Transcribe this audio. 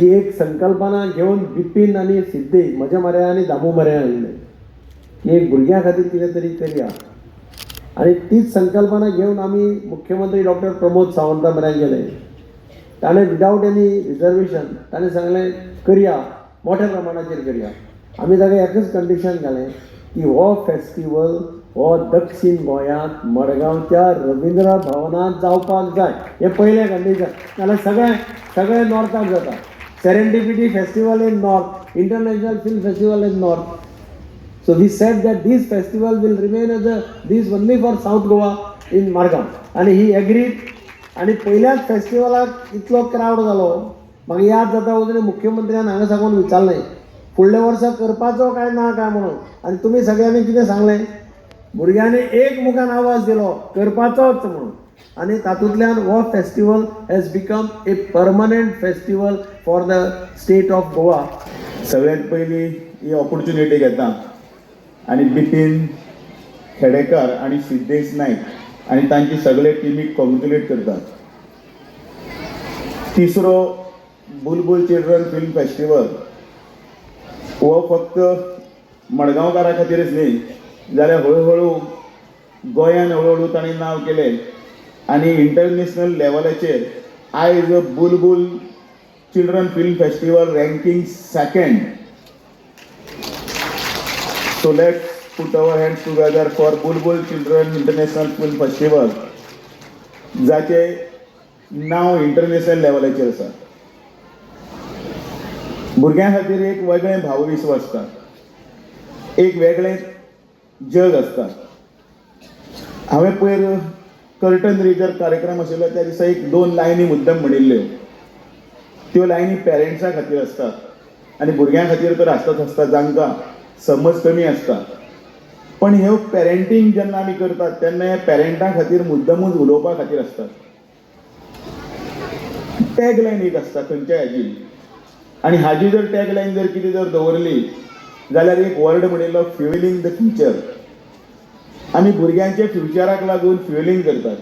ही एक संकल्पना घेवन बिपीन आनी सिद्देश म्हज्या म्हऱ्या आनी दामू म्हऱ्या आयिल्ले की एक भुरग्यां खातीर कितें तरी करया. आनी तीच संकल्पना घेवन आमी मुख्यमंत्री डॉक्टर प्रमोद सावंता म्हऱ्यान गेले. ताणें विदावट एनी रिजर्वेशन ताणें सांगलें, करया, मोठ्या प्रमाणाचेर करया. आमी ताका एकच कंडिशन घालें की हो फेस्टिवल हो दक्षीण गोंयांत मडगांवच्या रविंद्र भवनांत जावपाक जाय, हें पयलें कंडिशन. नाल्यार सगळें सगळें नॉर्थाक जाता. Serendipity Festival in North, International Film Festival in North. So we said that this festival will remain as a this only for South Goa in Margao. आनी he agreed. आनी पयल्याच फेस्टिवलाक इतलो क्रावड जालो, म्हाका याद जाता, अजून मुख्यमंत्र्यान हांगा साकून विचारलें, फुडल्या वर्सा करपाचो काय ना काय म्हणून. आनी तुमी सगळ्यांनी कितें सांगलें? भुरग्यांनी एक मुखान आवाज दिलो, करपाचोच म्हणून. आनी तातूंतल्यान हो festival has become a permanent festival for the state of Goa. सगळ्यात पयलीं ही ऑपॉर्च्युनिटी घेता आनी बिपीन खेडेकर आनी सिद्धेश नायक आनी तांची सगळे टिमीक कॉंग्रेच्युलेट करता. तिसरो बुलबुल चिल्ड्रन फिल्म फेस्टिवल हो फक्त मडगांवकारा खातीरच न्ही, जाल्यार हळू हळू गोंयान हळू हळू तांणी नांव केलें आनी इंटरनॅशनल लेवलाचेर आयज बुलबुल Children Film Festival ranking second. So let's put our hands together for Bulbul Children International Film Festival, जाचे नांव इंटरनॅशनल लेवलाचेर आसा. भुरग्यां खातीर एक वेगळें भावविश्व आसता, एक वेगळें जग आसता. हांवें पयर कर्टन रेजर कार्यक्रम आशिल्लो, त्या दिसा एक दोन लायनी मुद्दम म्हणिल्ल्यो. त्यो लायनी पेरंट्सां खातीर आसतात आनी भुरग्यां खातीर तर आसताच आसता, जांकां समज कमी आसता. पण ह्यो पेरेंटींग जेन्ना आमी करतात, तेन्ना ह्या पेरंटां खातीर मुद्दमूच उलोवपा खातीर आसतात. टॅग लायन एक आसता खंयच्याय हाजी, आनी हाजी जर टॅग लायन जर कितें जर दवरली जाल्यार एक वर्ड म्हणिल्लो, फ्युएलिंग the future. आमी भुरग्यांच्या फ्युचराक लागून फ्युएलिंग करतात.